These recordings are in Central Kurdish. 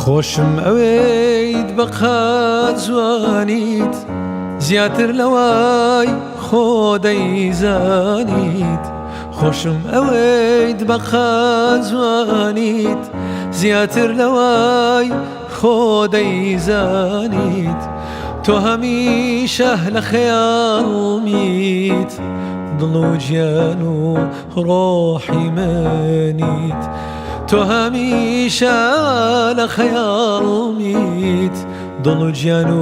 خۆشم ئەوێیت بە قەد جوانیت زیاتر لەوای خۆ دەیزانیت خۆشم ئەوێیت بە قەد جوانیت زیاتر لەوای خۆ دەیزانیت تۆ هەمیشە لە خەیاڵمیت دڵ و گیان و ڕۆحی منیت تۆ هەمیشە لە خەیاڵمیت دڵ و گیان و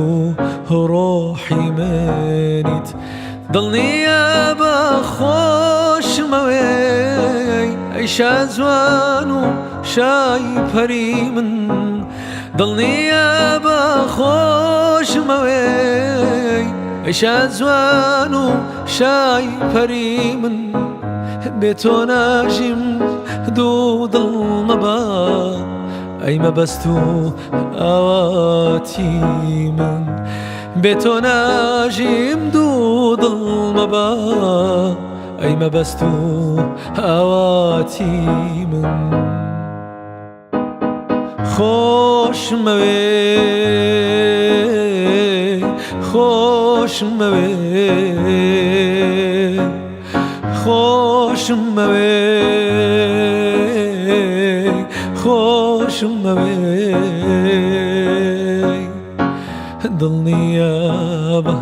ڕۆحی منیت دڵنیە بە خۆشمەوێی ئەی شاجوان و شای پەری من دڵنیە بە خۆشمەوێی ئەی شاجوان و شای پەری من بێ تۆ ناژیم دوو دڵ مەبە ئەی مەبەست و ئاواتی من بێ تۆ ناژیم دوو دڵ مەبە ئەی مەبەست و ئاواتی من خۆشمەوێ خۆشمەوێ خۆشمەوێ خۆشمەوێ دڵنیابە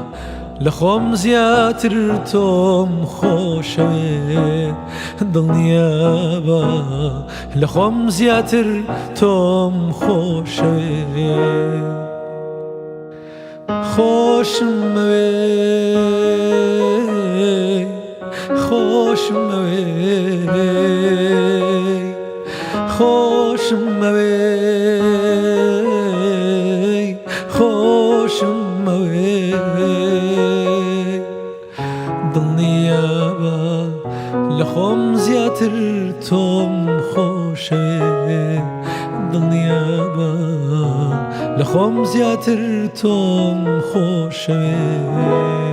لە خۆم زیاتر تۆم خۆشەوێ دڵنیابە لە خۆم زیاتر تۆم خۆشەوێ خۆشمەوێ خۆشمەوێ خۆشمەوێ خۆشمەوێ دڵنیابە لە خۆم زیاتر تۆم خۆشەوێ دڵنیابە لە خۆم زیاتر تۆم خۆشەوێ.